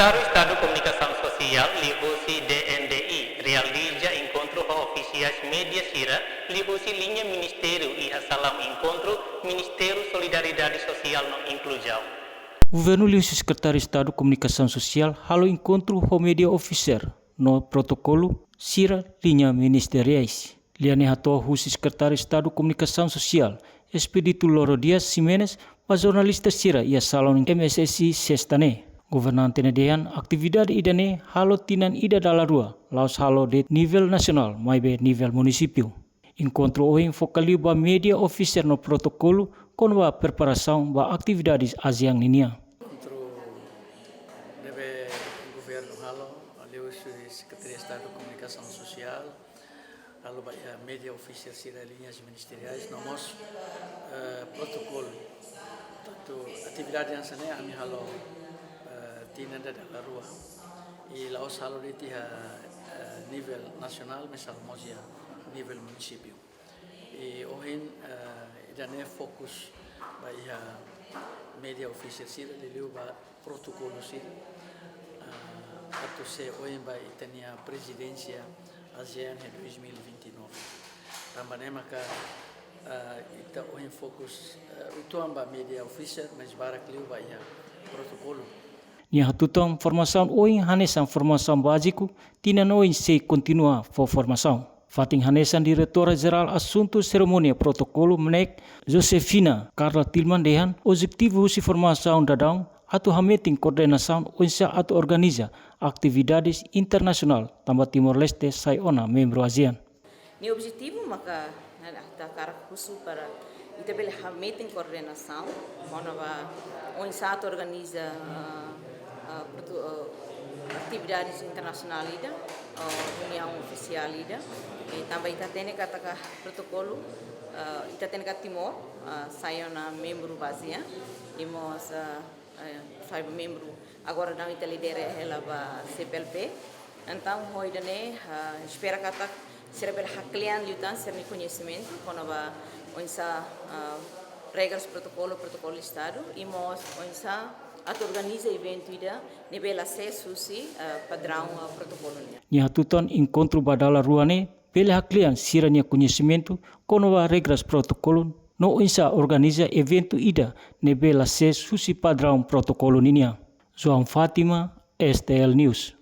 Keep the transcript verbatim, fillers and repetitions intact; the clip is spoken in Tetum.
Sekretáriu Estadu Komunikasaun Sosiál liuhusi D N D I realiza enkontru ho ofisiais média sira liuhusi liña ministériu iha salaun enkontru Ministériu Solidariedade Sosiál no Inkluzaun. Governu liuhusi Sekretáriu Estadu Komunikasaun Sosiál halo enkontru ho média officer no protokolu sira liña ministeriais. Lia ne'e hato'o husi Sekretáriu Estadu Komunikasaun Sosiál, Expedito Loro Dias Ximenes, ba jornalista sira iha salaun M S S I sesta ne'e. Governante ne'e dehan atividade ida-ne'e halo tinan ida dala rua, la'ós halo de'it nivel nasionál, maibé nivel munisípiu. Enkontru ohin foka liu ba média officer no protokolu kona-ba preparasaun ba atividades ASEAN ninian. Enkontru ne'ebé governu halo, liuhusi Sekretaria Estadu Komunikasaun Sosiál, halo ba iha média ofisiál sira liñas ministeriais, no mós, eh, protokolu. Portantu, atividade hanesan ne'e ami halo, eh, tinan ida dala rua. I la'ós halo de'it iha, eh, nivel nasionál, maibé halo mós iha nivel munisípiu. I ohin, eh, ida-ne'e fokus ba iha média ofisiál sira liuliu ba protokolu sira, ah, atu sei oin ba ita-nia prezidénsia ASEAN iha dois mil e vinte e nove. Tanba ne'e maka, ah, ita ohin fokus, ah, uitoan ba média ofisiál, maibé barak liu ba iha protokolu. Nia hatutan formasaun oin hanesan formasaun báziku, tinan oin sei kontinua fó formasaun. Fatin hanesan Diretora Jerál Asuntu Serimónia Protokolu MNEK, Josefina Carla Tilman dehan, objetivu husi formasaun daudaun atu hametin koordenasaun oinsá atu organiza atividades internasionál tanba Timor-Leste sai ona membru ASEAN. Nia objetivu maka, ne'e, ita hakarak husu para ita bele hametin koordenasaun kona-ba oinsá atu organiza, ah, ah, proto-, ah, atividades internasionál ida, ah, reuniaun ofisiál ida. I tanba ita hatene katak protokolu, ah, ita hatene katak Timor, ah, sai ona membru ba ASEAN, i mós, ah, eh, sai membru agora daudaun ita lidera hela ba C P L P. Entaun, ho ida-ne'e, ah, espera katak sira bele haklean liután sira-nia koñesimentu kona-ba oinsá, ah, regras protokolu, protokolu Estadu, i mós oinsá atu organiza eventu ida ne'ebé la sees husi, ah, padraun, ah, protokolu nian. Nia hatutan enkontru ba dala rua ne'e bele haklean sira-nia koñesimentu kona-ba regras protokolu no oinsá organiza eventu ida ne'ebé la sees husi padraun protokolu ninian. João Fátima, S T L News.